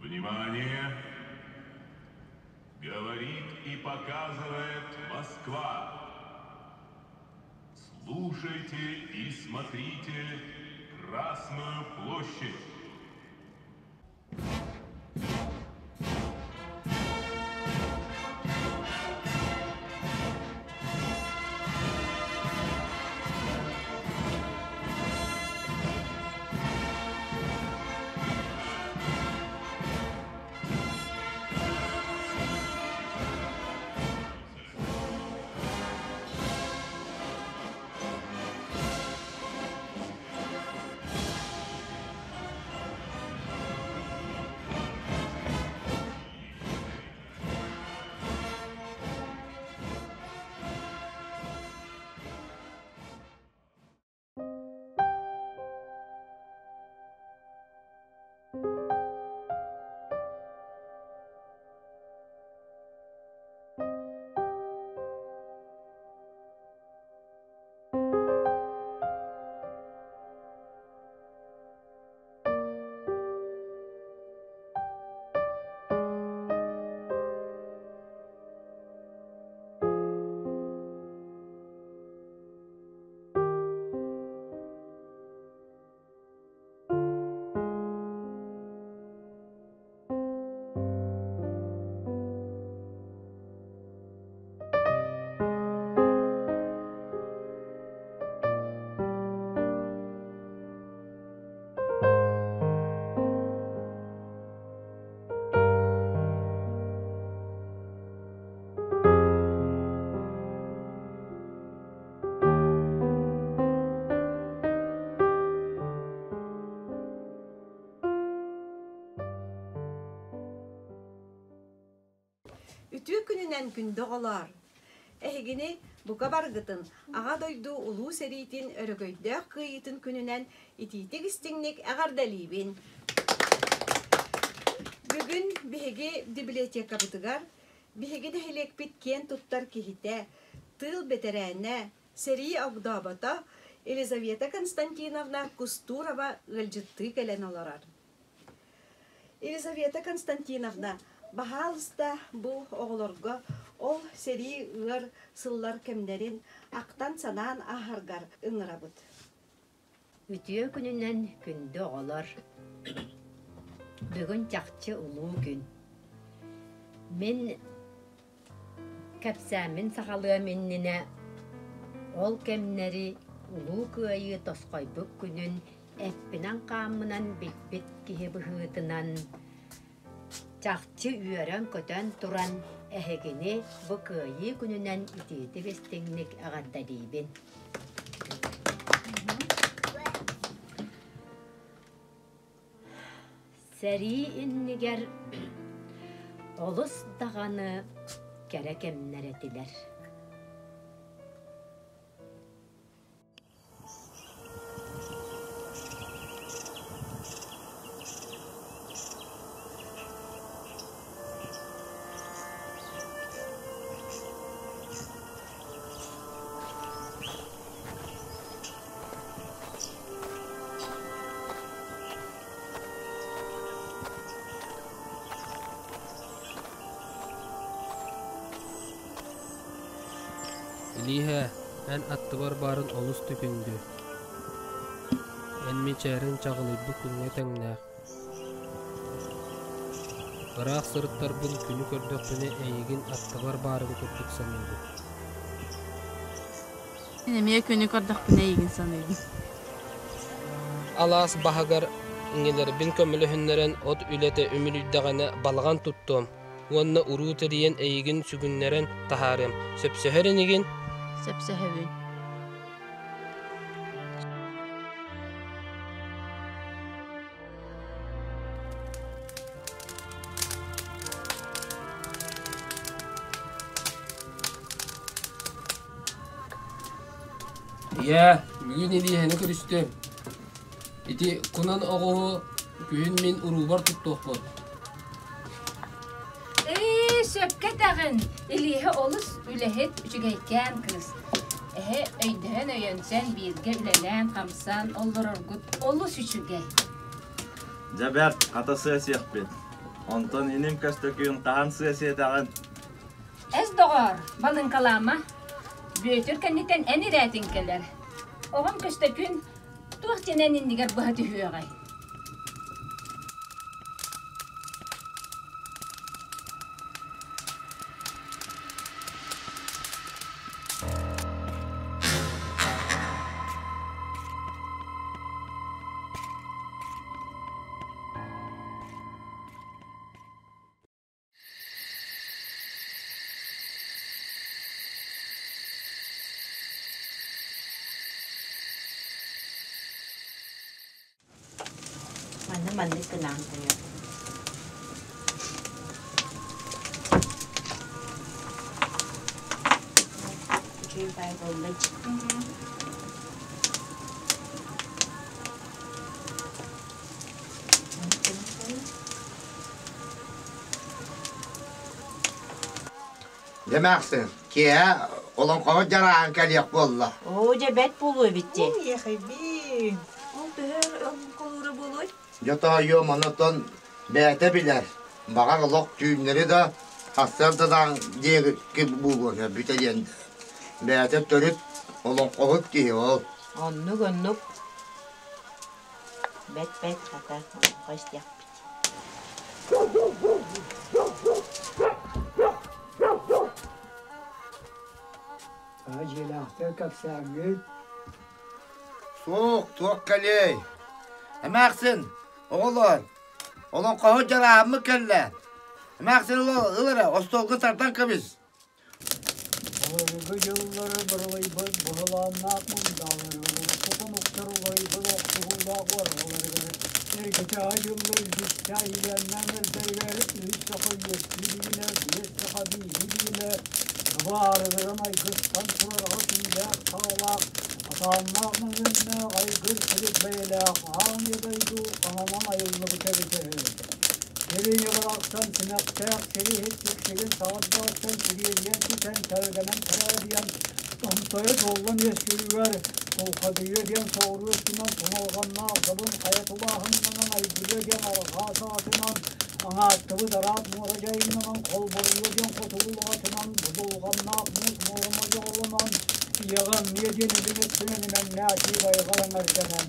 Внимание! Говорит и показывает Москва. Слушайте и смотрите Красную площадь. Үтүө күнүнэн күндү оҕолоор! Эһигини бука баргытын Аҕа дойду Улуу сэриитин өрөгөйдөөх кыайыытын күнүнэн итиитик-истиҥник эҕэрдэлиибин! Бүгүн биһиги библиотекабытыгар биһиги нэһилиэкпит киэн туттар киһитэ, тыыл бэтэрээнэ, сэрии огдообото Елизавета Константиновна Кустурова ыалдьыттыы кэлэн олорор. Елизавета Константиновна, баһаалыста бу оҕолорго ол сэрии ыар сыллар кэмнэрин ахтан-санаан ааһаргар ыҥырабыт. Үтүө күнүнэн күндү оҕолор! Бүгүн чахчы улуу күн. Мин кэпсээммин саҕалыам иннинэ ол кэмнэри Улуу Кыайыы тосхойбут күнүн эппинэн-хааммынан билбит киһи быһыытынан чахчы үөрэн-көтөн туран эһигини бу Кыайыы күнүнэн итиитик-истиҥник эҕэрдэлиибин. Сэрии иннигэр олус даҕаны кэрэ кэмнэр этилэр. Илииһэ, эн аттыбар баарын олус түкүндү. Эн мичээрин чаҕылыйбыт күҥҥэ тэҥнээх. Ыраах сырыттарбын күнү көрдөхпүнэ эйигин аттыбар баарын курдук саныыбын. Мин эмиэ күнү көрдөхпүнэ эйигин саныыбын. Алаас баһыгар ийэлэрбин көмөлөһүннэрэн от үлэтэ үмүрүйдэҕинэ балаҕан туттуом уонна уруу тэрийэн эйигин сүгүннэрэн таһаарыам. Сөпсөһөр инигин? Сөпсөһөбүн. Ийээ, бүгүн Илииһэни көрүстүм. Ити кунан оҕуһу күһүн мин уруубар туттуохпун. Ээ, сөпкө этэҕин. Илииһэ олус үлэһит, үчүгэйкээн кыыс. Эһэ өйдөһөн өйөнсөн бииргэ үлэлээн-хамсаан олороргут олус үчүгэй. Дьэ бэрт, хата сыа сиэхпит. Онтон иним Көстөкүүн хаһан сыа сиэтэҕин? Эс доҕоор, балыҥкалаама. Бүөтүр кэнниттэн эн ирээтиҥ кэлэр. Оҕом Көстөкүүн туох диэн эн иннигэр быһа түһүөҕэй? Манна маннык гынаан куйар. Үчүгэй баай буолла Дьэ эмээхсин, киэһэ олоҥхоһут дьарааһын кэлиэх буолла. Оо, дьэ бэрт буолуо эбит дии. Ехайбин. Ол төһө олоҥхолуура буолуой? Дьэ тоойуом, онтон бэйэтэ билэр. Баҕар олох түүннэри да, сарсыардадаан диэки буолуон бүтэ диэн. Бэйэтэ төрүт олоҥхоһут киһи ол. Оннук, оннук. Бэт-бэт хата олоҥхо истиэхпит. Дьиэлээхтэр кэпсээҥҥит Суох, туох кэлиэй. Эмээхсин, оҕолоор, олоҥхоһут дьарааһыммыт кэллэ. Эмээхсин ыл эрэ, остуолга тардан кэбис. Былыргы дьыллары бырылыйбыт быһылааннаах мундаалары, урукку хонуктар уларыйбыт охсуһуулаах уорҕаларыгар, эргитэ айыллар үгүстэ иилэннээн эрдэригэр үс саха үөскүү илигинэ, биэс саха бииһи илигинэ, баарыгыран айгыстан турар аҕа күүлээх саҕалаах, атааннаах мөҥүөннээх айгыр силик бэйэлээх аан ийэ дойду хаҥанан айыллыбыта эбитэ үһү. Кириҥи барахсан симэхтээх сири иһит сиксигин саҕардааттан сириэдийэн ситэн тэлгэнэн тэрээдийэн томтойо туллан үөскүүрүгэр Тулхадыйа диэн соҕуруу өттүнэн туналҕаннаах добун хайа тулааһыннанан айгырыа диэн арҕаа саҕатынан аҥааттыбыт араат муора дьайыҥнанан холборуйа диэн хотугу улаҕатынан будулҕаннаах муус муора модьоҕолонон ийэҕэ эмиэ диэн илин өттүнэн имэҥнээтии байҕал эҥэрдэнэн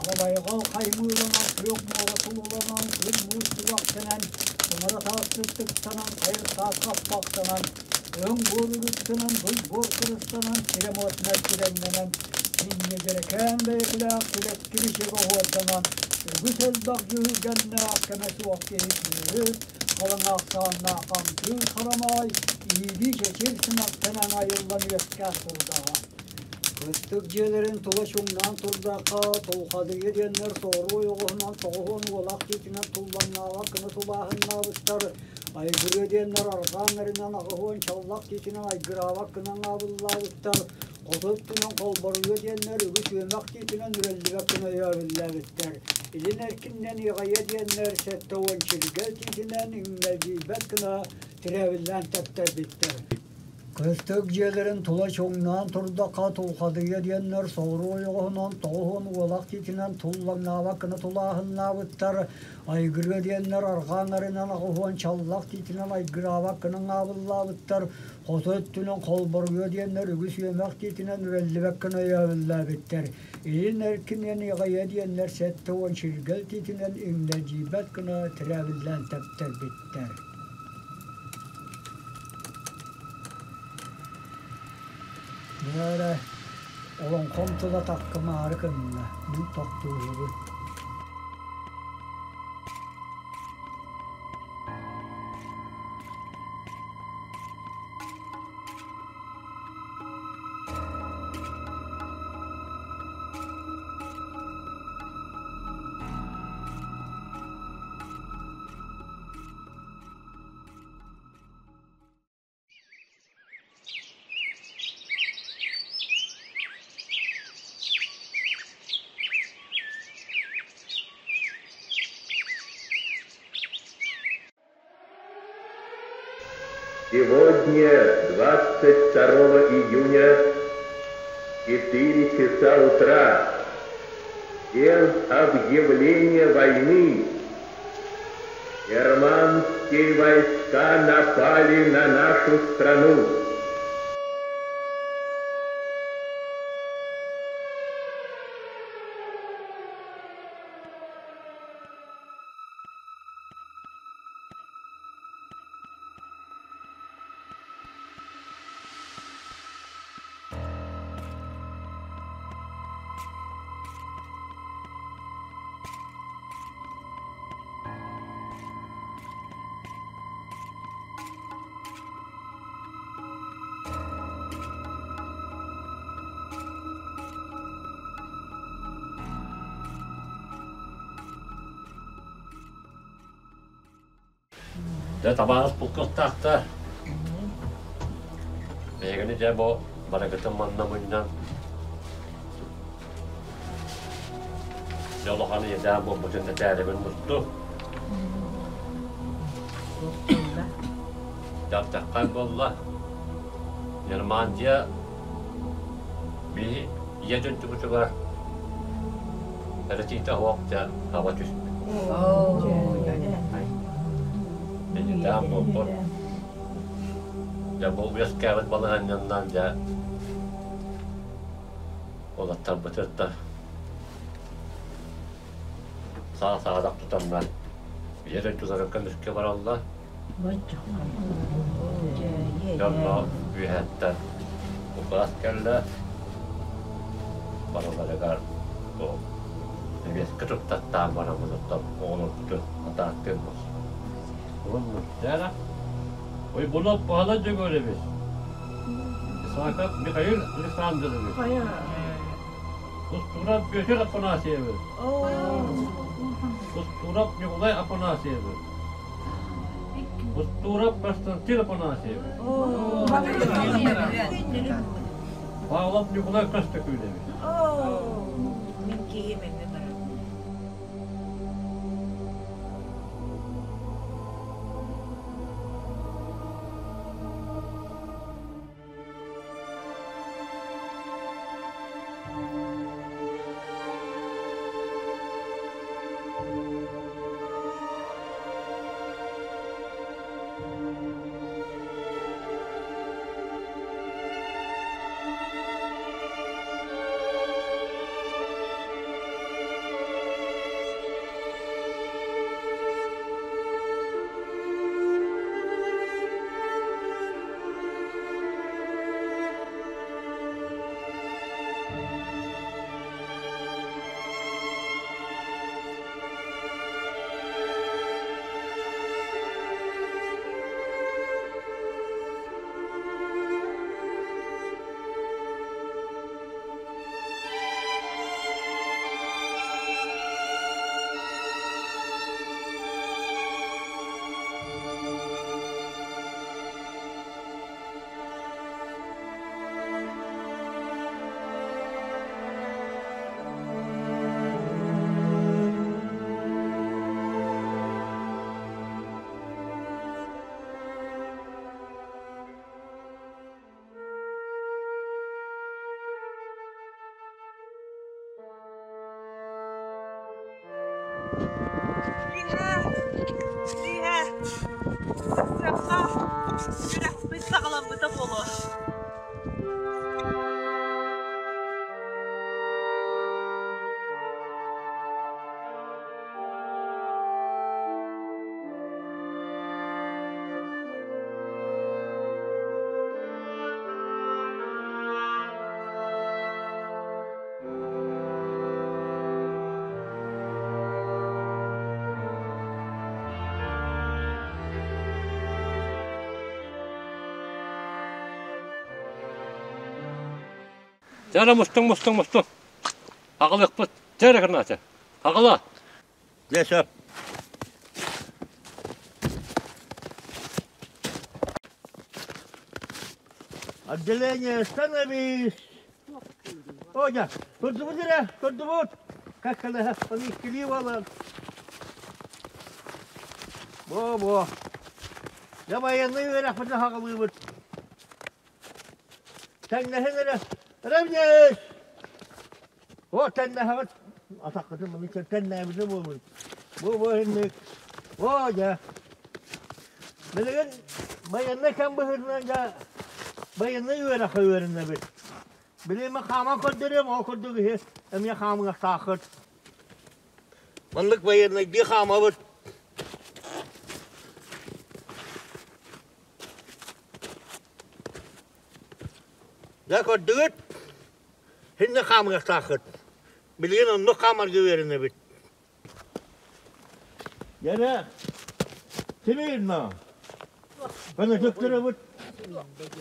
Ала байҕал хаймыыланан, күөх муора тулуланан, күн муус түгэхтэнэн, тымыра таас сыттыктанан, хайыр таас хаппахтанан, өҥ буор үрүттэнэн, дуй буор кырыстанан, сирэм-уот мэлдьирэннэнэн, инньэ-дьэрэкээн бэйэкилээх сибэкки бичигэ оһуорданан, үгүс элбэх дьүһүлгэннээх кэмэ суох киһи күүһү, халыҥ ахсааннаах хамсыыр харамаай, иилии чэчир симэхтэнэн айыллан үөскээн турдаҕа. Кыстык дьиэлэрин тула чуҥнаан турдахха, Тулхадыйа диэннэр соҕуруу ойоҕоһунан тоҕуһуон уолах дьиэтинэн туллаҥнаабат гына тулааһыннаабыттар, Айгырыа диэннэр арҕаан аҕыһуон чаллах дьиэтинэн айгыраабат гына аҥаабыллаабыттар, хоту өттүнэн Холборуйа диэннэр үгүс үөмэх дьиэтинэн үрэллибэт гына өйөөбүллээбиттэр, илин эркиннэн Иэҕэйэ диэннэр 70 чиргэл дьиэтинэн иҥнэлдьийбэт гына тирээбиллээн тэптэрбиттэр. Кыстык дьиэлэрин тула чуҥнаан турдахха Тулхадыйа диэннэр соҕуруу ойоҕоһунан 90 уолах дьиэтинэн туллаҥнаабат гына тулааһыннаабыттар, Айгырыа диэннэр арҕааҥарынан 80 чаллах дьиэтинэн айгыраабат гына аҥаабыллаабыттар, хоту өттүнэн Холборуйа диэннэр үгүс үөмэх дьиэтинэн үрэллибэт гына өйөөбүллээбиттэр, илин эркинэн Иэҕэйэ диэннэр 70 чиргэл дьиэтинэн иҥнэлдьийбэт гына тирээбиллээн тэптэрбиттэр. Дьэ эрэ, олоҥхом тыла таккымаары гынна, мин тохтууһубун. Сегодня, 22 июня, 4 часа утра, без объявления войны, германские войска напали на нашу страну. Дьэ табаарыс булкуохтаахтар. Биһигини дьэ бу барыгытын манна мунньан дьэ улахан иэдээн буолбутун этээрибин мусту. Дьардаххай буолла. Нормандия биһи ийэ дойдубутугар эрэтиитэ суох дьэ хаба түспүт. Эдьигээн буолбут. Дьэ бу үөскээбит балаһыанньаннан дьэ уолаттарбытыттан саа-саадах тутаннар ийэ дойдуларын көмүскэ бараллар. Дьонно үөһэттэн укаас кэллэ. Барыларыгар бу эбиэскэ туттаттаан бараммыт оттон оҕолорбутун атааттыыр Уонна Ой, бұны Павел Дегоревич. Исаков Михаил Александрович. Устурап Петр Афанасьевич. Устурап Николай Афанасьевич. Устурап Константин Афанасьевич. Павлов Николай Костакюлевич. Мин киһим эмэ баран. Күрэхпит саҕаламмыта буолуо. Дьэ мустуҥ, мустуҥ, мустуҥ. Аҕалыахпыт. Дьэ эрэ Игнатий. Аҕала. Дьэ сөп. Отделение становись! Оня, көрдүбүт эрэ, көрдүбүт! Как она иккилии буолан. Бо-бо. Дьэ байыаннай үөрэхпитин хаҕылыыбыт. Тэҥнэһин эрэ. Равняйсь! О, тэннэһэҕит. Атаххытын маны тэннээбитэ буолун. Бу бу инник. О, дьэ. Билигин байыаннай кэм быһыытынан дьэ байыаннай үөрэххэ үөрэнэбит. Билигин мен хааман көрдөрүөм, ол курдук иһи эмиэ хаамыахтааххыт. Маннык байыаннайдыы хаамабыт. Дьэ көрдүгүт? Синне хаамыахтааххыт. Билигин оннук хаамарга үөрэнэбит. Дьэрэ, Симирно. Көнө төттөрөбүт.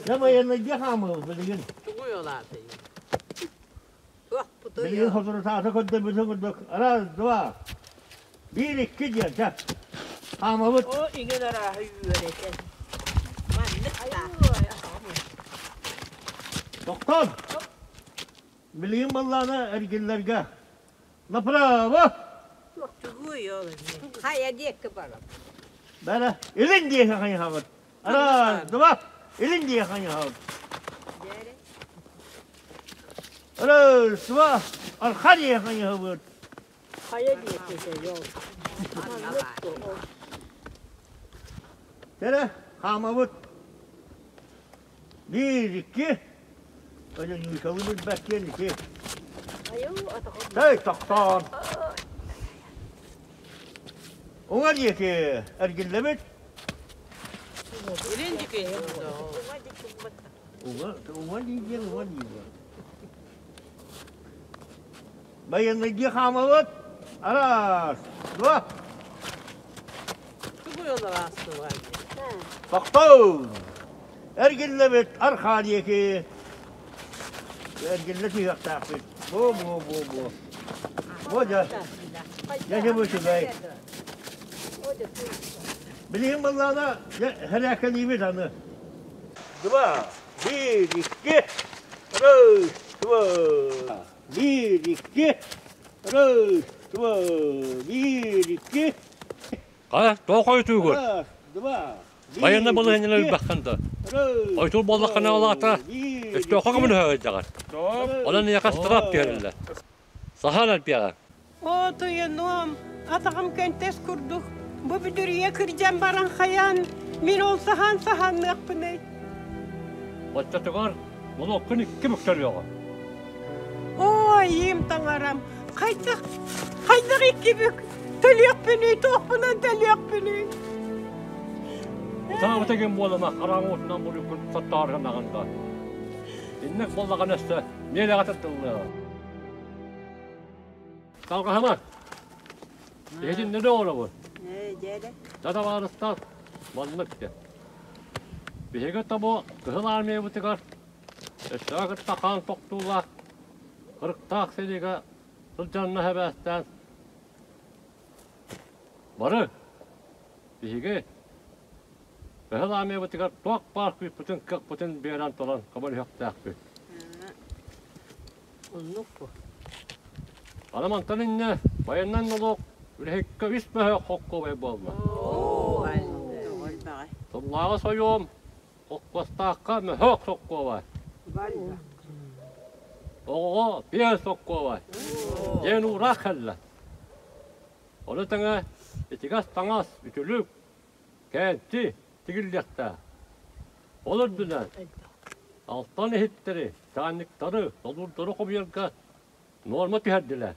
Дьэ байыаннайдыы хаамыабыт билигин. Тугуй ол аатый? Билигин соторутааҕыта көрдөрбүтүн курдук раз, два, биир, икки диэн чэ. Хаамабыт. О, иҥин арааһы үөрэтэн. Маннык Тохтон! Билигин баллаана эргиллэргэ. Направо! Тугуй ол эмиэ? Хайа диэки барам. Бара, илин диэки хайыһабыт. Раз, два, илин диэки хайыһабыт. Раз, два, арха диэки хайыһабыт. Хайа диэки ол. Tere, хаамабыт. Биир, икки. Өлө ньуучалыы билбэккиэн ити. Тэй, тохтоон. Уҥа диэки эргиллэбит. Илин диэки. Уҥа, уҥа диэн, уҥа диэн. Байыаннайдыы хаамабыт. Араас, два. Тугуй ол араас Тохтоо! Эргиллэбит архаа диэки. Эргиллэ түһүөхтээхпит. Бу, бу, бу, бу. Бу дьэ. Дьэ, дьэ, бу үчүгэй. Билигин баллаана хэрээкэлиибит аны. Два, биир, икки, раз, два, биир, икки, раз, два, биир, икки. Хайа, тоҕо хойутуугун? Байыаннай балаһыанньалар элбэххин да. Ойутур буоллаххына ол аата өстөөххө көмөлөһө Онон эйиэхэ ыстараап түһэриллэр. Саһаан элбиэҕэ. Оо, тойонуом, атаҕым көнтөс курдук бу бүдүрүйэ кырдьан баран хайаан мин ол саһаан саһаанныахпыный? Оччотугар молуоккун икки бүк төлүөҕүм. Оо, айыым таҥарам, хайдах, хайдах икки бүк төлүөхпүнүй, туохпунан төлүөхпүнүй? Утаабыта ким буолама, хараҥа уотунан буруйгун соттооргунаҕын да. Инник буоллаҕына өссө миэрэҕэ тардыллыаҕа. Салҕаһыма. Иһитиннэ да оҕолобун. Да табаарыстар, маннык диэн. Биһиги тобу Кыһыл Армиябытыгар өстөөх кытта хаан тохтуулаах кырыктаах сэриигэ сылдьанна эбээстээн бары биһиги Кыһыл Армиябытыгар туох баар күүспүтүн кыахпытын биэрэн туран көмөлөһүөхтээхпит. Оннук бу. Аны мантан иннэ байаннай нолуок үлэһиккэ үс мөһөөх хоккуобай буолла. Сыллааҕы сойуом холкуостаахха мөһөөх соккуобай. Оҕоҕо биэс соккуобай. Диэн уураах кэллэ. Ону тэҥэ итигэс таҥас, үтүлүк, кээнчи тигиллиэхтээх. Ол үрдүнэн алтан иһиттэри, чаанньыктары, солуурдары хомуйарга нуорма түһэрдилэр.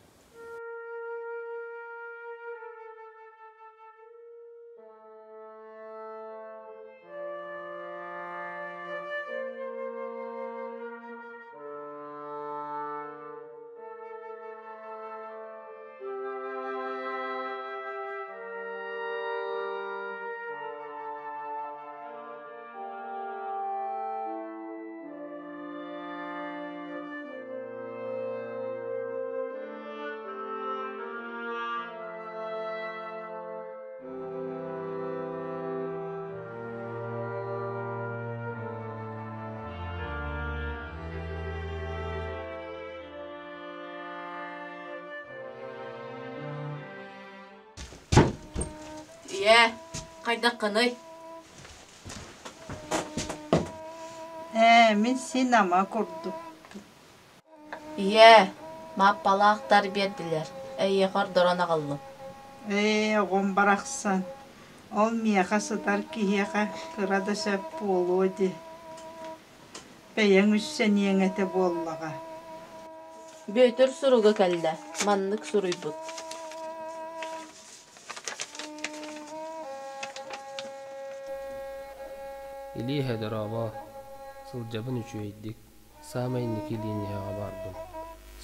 Ийээ, хайдаххыный? Ээ, мин син ама курдукпун. Ийээ, Мааппалаахтар биэрдилэр, эйиэхэ ордорон аҕаллым. Ээ, оҕом барахсан, ол миэхэ сытар киһиэхэ кыра да сөп буолуо дии. Бэйэҥ үссэниэҥ этэ буоллаҕа. Бүөтүр суруга кэллэ, маннык суруйбут Илииһэ дорообо, сылдьабын үчүгэйдик, саамай инники лииньийэҕэ баарбын,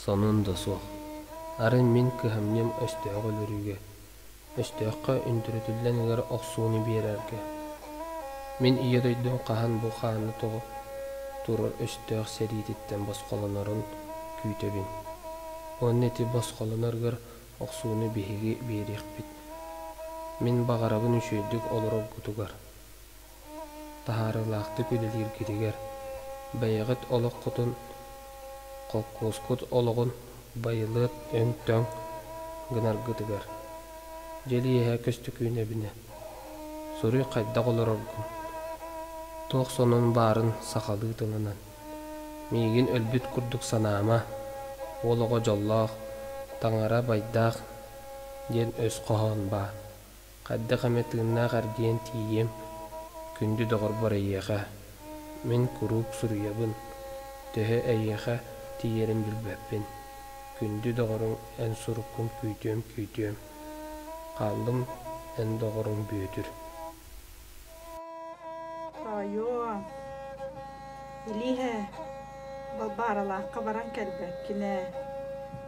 сонун да суох. Арай мин кыһамньым өстөөҕү өлөрүүгэ, өстөөххө үнтүрүтүллэн ыар охсууну биэрэргэ. Мин Ийэ дойдум хаһан бу хааны тоҕо турар өстөөх сэриититтэн босхолонорун күүтэбин. Уонна ити босхолонор ыар охсууну биһиги биэриэхпит. Мин баҕарабын үчүгэйдик олороргутугар, таһаарыылаахтык үлэлииргитигэр, бэйэҕит олоххутун, холкуоскут олоҕун байылыат өҥ-төҥ гынаргытыгар. Дьэлиэһэ Көстөкүүнэбинэ, суруй хайдах олороргун, туох сонун баарын сахалыы тылынан. Миигин өлбүт курдук санаама, уол оҕо дьоллоох, таҥара байдаах диэн өс хоһоон баар. Хайдах эмэ тыыннаах эргийэн тиийиэм, күндү доҕорбор эйиэхэ. Мин куруук суруйабын, төһө эйиэхэ тиийэрин билбэппин. Күндү доҕоруҥ эн суруккун күүтүөм-күүтүөм. Хааллым эн доҕоруҥ Бүөтүр. Тоойуом, Илииһэ, Балбааралаахха баран кэлбэккин ээ,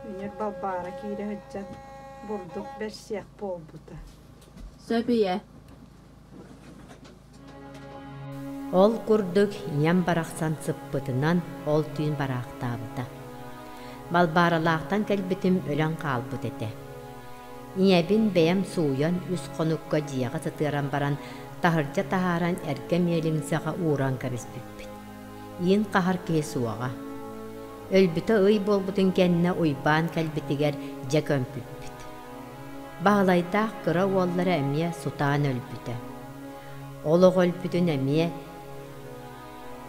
үнүр Балбаара киирэ сылдьан бурдук бэрсиэх буолбута. Сөп ийэ. Ол курдук ийэм барахсан сыппытынан ол түүн бараахтаабыта. Балбааралаахтан кэлбитим өлөн хаалбыт этэ. Ийэбин бэйэм сууйан үс хонукка дьиэҕэ сытыаран баран таһырдьа таһааран эргэ миэлиҥсэҕэ ууран кэбиспиппит. Иин хаһар киһи суоҕа. Өлбүтэ ый буолбутун кэннэ Уйбаан кэлбитигэр дьэ көмпүппүт. Баһылайдаах кыра уоллара эмиэ сутаан өлбүтэ. Ол оҕо өлбүтүн эмиэ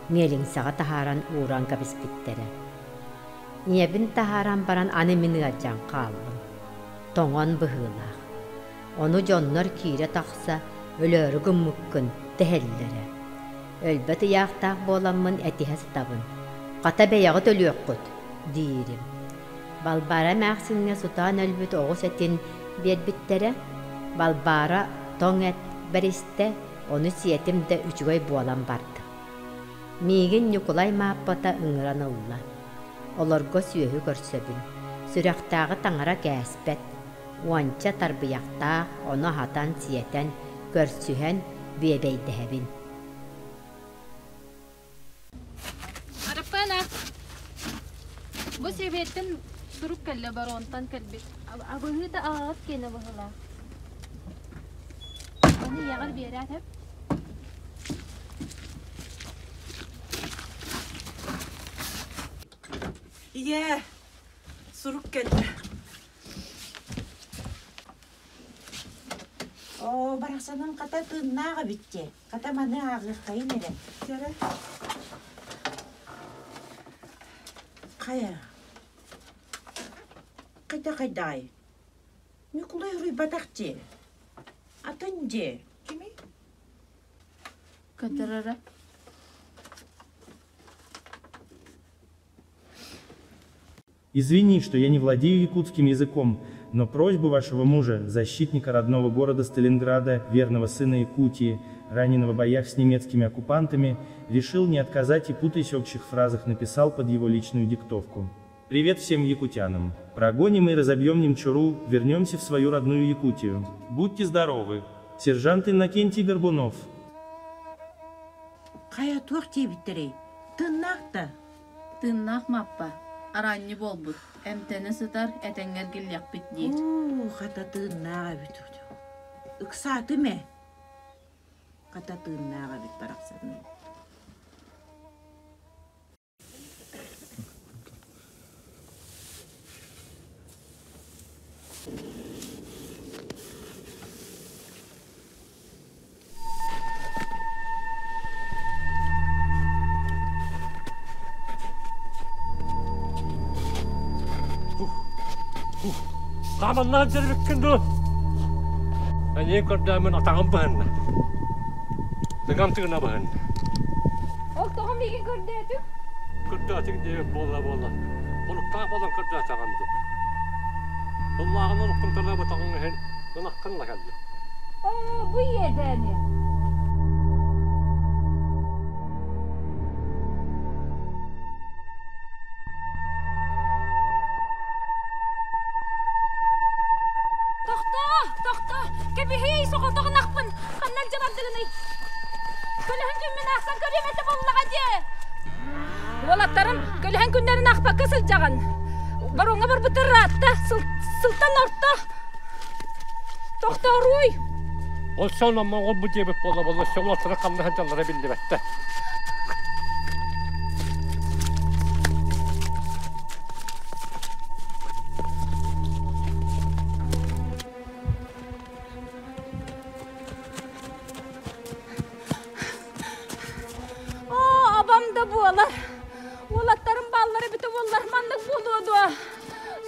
миэлиҥсэҕэ таһааран ууран кэбиспиттэрэ. Ийэбин таһааран баран аны мин ыалдьан хааллым. Тоҥон быһыылаах. Ону дьоннор киирэ-тахса өлөөрү гыммыккын дэһэллэрэ. Өлбөт ыйаахтаах буоламмын этиһэ сытабын. Хата бэйэҕит өлүөххүт диирим. Балбаара эмээхсиҥҥэ сутаан өлбүт оҕус этин биэрбиттэрэ. Балбаара тоҥ эт бэристэ, ону сиэтим да үчүгэй буолан барда. Миигин Ньукулай Мааппата ыҥыран ылла. Олорго сүөһү көрсөбүн. Сүрэхтээҕи таҥара кээспэт. Уонча тарбыйахтаах, ону аһатан-сиэтэн, көрсүһэн, бүөбэйдэһэбин. Араппана, бу сэбиэттэн сурук кэллэ баронтан кэлбит. Абыһыыта аҕаҕыт киэнэ быһыылаах. Аны ийэҕэр биэрээт эп. Ийээ, сурук кэллэ. Оо, барахсаным хата тыыннаах эбит дии. Хата маны ааҕыаххайын эрэ. Дьэрэ. Хайа? Хайда хайдаай? Ньукулай уруйбатах дии. Атын дии. Кимий? Көтөрөрө. Извини, что я не владею якутским языком, но просьбу вашего мужа, защитника родного города Сталинграда, верного сына Якутии, раненого в боях с немецкими оккупантами, решил не отказать и путаясь в общих фразах написал под его личную диктовку. Привет всем якутянам. Прогоним и разобьем немчуру, вернемся в свою родную Якутию. Будьте здоровы. Сержант Иннокентий Горбунов. Хайа туох диэбиттэрий? Тыыннаах да? Тыыннаах Маппа, араанньы буолбут, эмтэнэ сытар, этэҥҥэ эргиллиэхпит диир. Уу, хата тыыннаах эбит. Ыксаатым ээ. Хата тыыннаах эбит барахсаным. Хааманнаан дьэрбиккин дуо? Эниэ көрдөөмүн атаҕым быһынна. Тыгам тыгына быһынна. Ол тоҕо миигин көрдөөтүҥ? Көрдөөтүҥ диэбит буолла-буолла. Хонуктаах буолан көрдөөтөҕүм дии. Тыллааҕын олоххун тыллаабатаҕыҥ иһин ынаххын ыла кэллим. Оо, бу иэдээни! Тохтоо! Тохтоо! Кэбиһиий, соҕотох ынахпын! Ханна илдьэ бардыгыный? Көлөһүн күммүн аахсан көрүөм этэ буоллаҕа дии! Уолаттарым, көлөһүн күннэрин аахпакка сылдьаҕын. Боруоҥҥа барбыттар ыраатта, сылтан орто. Тохтооруй! Ол сонно моҥол бу диэбит буолла буолла, сөҥ ханна сылдьаллара биллибэттэ. Оо, абам да буолар. Уолаттарым бааллара эбитэ буоллар маннык буолуо дуо?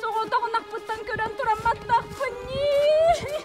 Соҕотох ынахпыттан көрөн туран маттахпын ньии.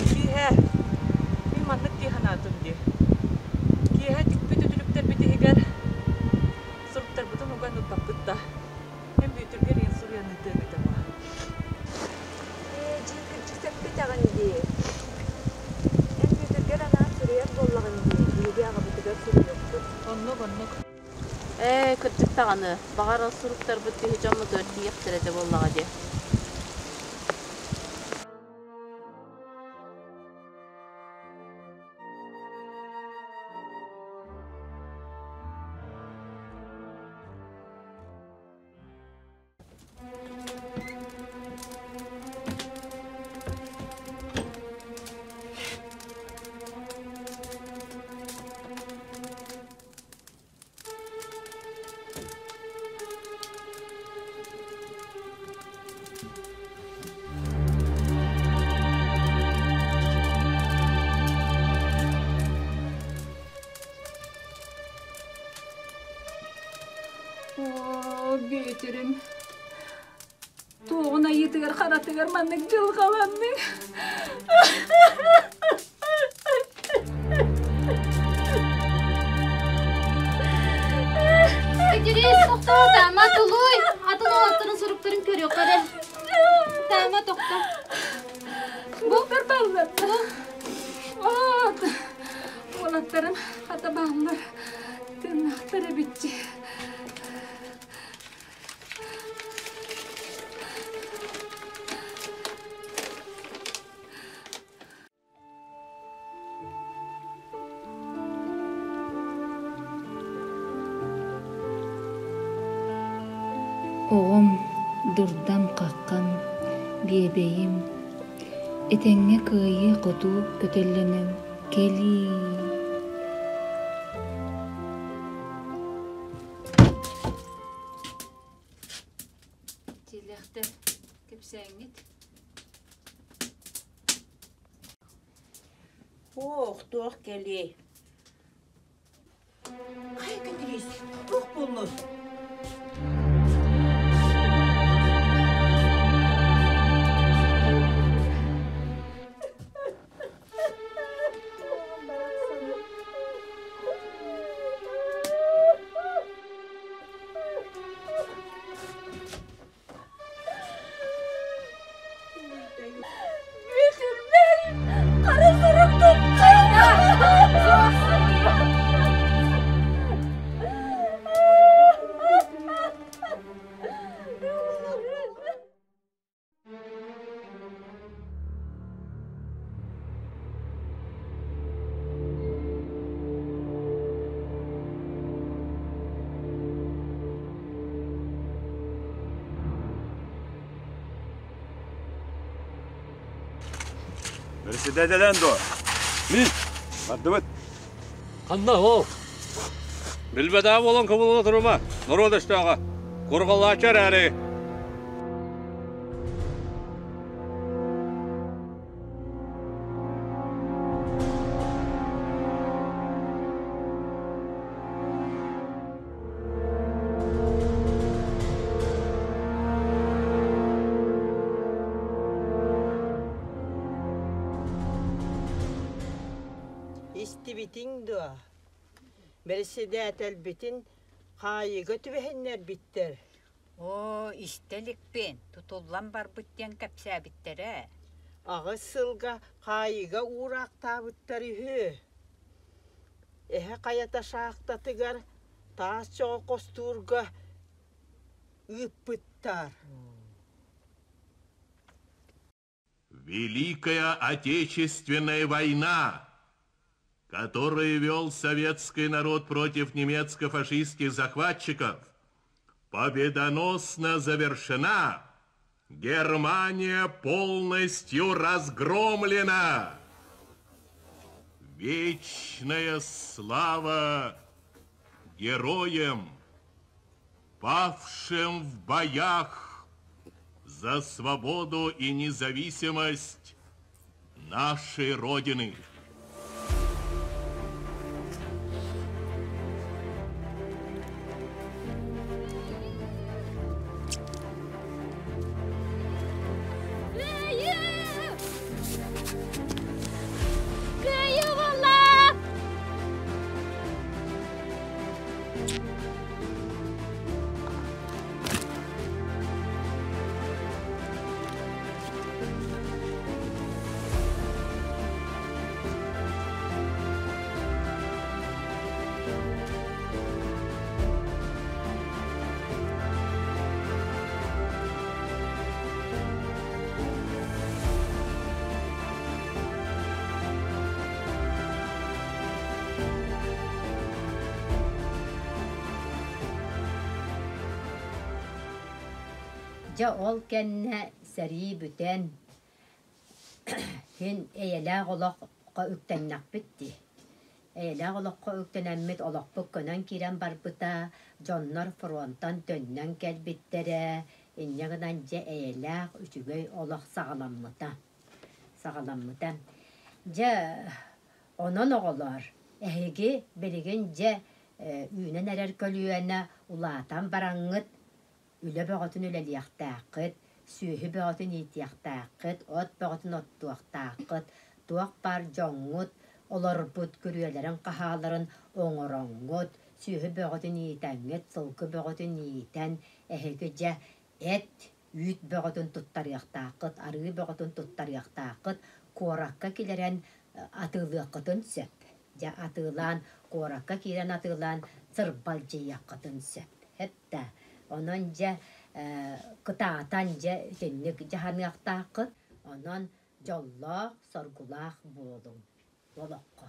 Киэһэ, мин маннык дии санаатым дии. Киэһэ тикпит үтүлүктэрбит иһигэр суруктарбытын уган ыппаппыт да, эн Бүөтүргэр ийэн суруйан ыытыаҥ этэ буо. Ээ, дьиҥ кырдьык сөппүтэҕин дии. Эн Бүөтүргэр анаан суруйар буоллаҕыҥ дии, биһиги аҕабытыгар суруйуохпут. Оннук, оннук. Ээ, кырдьык даҕаны, баҕар ол суруктарбыт киһи дьоммутугар тиийиэхтэрэ этэ буоллаҕа дии. Оо, Бүөтүрүм, туоҕун айыытыгар харатыгар маннык дьылҕаланныҥ. Кэтириис, тохтоо, Таама, тулуй! Атын уолаттарын суруктарын көрүөххэ эрэ. Таама, тохтоо. Бу баллар. Уолаттарым хата бааллар. Тыыннаахтар эбитчи. Оҕом, дурдам-хаххам, биэбэйим, этэҥҥэ кыайыы-хотуу көтөллөнөн кэлиий. Тилэхтэр кэпсээҥҥит Ох, туох кэлиэй. Хайа Кэтириис, туох буоллун? Бүтүрбэй! Хара сурук туппайда! Председателен дуо? Мин. Бардыбыт. Ханна ол? Билбэтэх буолан кыбылына турума, норуот өстөөҕө. Курҕалааччы эрээри. Истибитиҥ дуо? Бэрэссэдээтэлбитин хаайыыга түбэһиннэрбиттэр. Оо, истэ иликпин, тутуллан барбыт диэн кэпсээбиттэрэ. Аҕыс сылга хаайыыга уураахтаабыттар үһү. Эһэ хайата шахтатыгар таас чоҕу хостуурга ыыппыттар. Великая Отечественная война, которую вел советский народ против немецко-фашистских захватчиков, победоносно завершена. Германия полностью разгромлена. Вечная слава героям, павшим в боях за свободу и независимость нашей Родины. Кыайыы буолла! Дьэ ол кэннэ сэрии бүтэн, син эйэлээх олоххо үктэннэхпит дии. Эйэлээх олоххо үктэнэммит олохпут көнөн киирэн барбыта, дьоннор фронтан төннөн кэлбиттэрэ, инньэ гынан дьэ эйэлээх үчүгэй олох саҕаламмыта. Саҕаламмыта. Дьэ онон оҕолоор, эһиги билигин дьэ үүнэн эрэр көлүөнэ улаатан бараҥҥыт үлэ бөҕөтүн үлэлиэхтээххит, сүөһү бөҕөтүн иитиэхтээххит, от бөҕөтүн оттуохтааххыт, туох баар дьоҥҥут олорбут күрүөлэрин-хаһааларын оҥороҥҥут, сүөһү бөҕөтүн иитэҥҥит, сылгы бөҕөтүн иитэн, эһиги дьэ эт, үүт бөҕөтүн туттарыахтааххыт, арыы бөҕөтүн туттарыахтааххыт, куоракка килэрэн атыылыаххытын сөп. Дьэ атыылаан, куоракка киирэн атыылаан сырбалдьыйыаххытын сөп. Эттэ. Онон дьэ кытаатан дьэ итинник дьаһаныахтааххыт. Онон дьоллоох, соргулаах буолуҥ олоххо.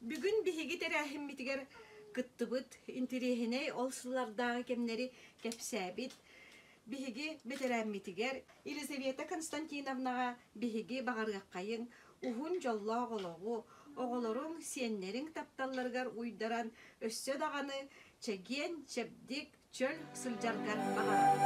Бүгүн биһиги тэрээһиммитигэр кыттыбыт интириэһинэй ол сыллардааҕы кэмнэри кэпсээбит биһиги бэтэрээммитигэр Елизавета Константиновнаҕа биһиги баҕарыаххайыҥ уһун дьоллоох олоҕу, оҕолоруҥ, сиэннэриҥ тапталларыгар уйдаран өссө даҕаны чэгиэн, чэбдик, чөл сылдьаргар баҕарабыт.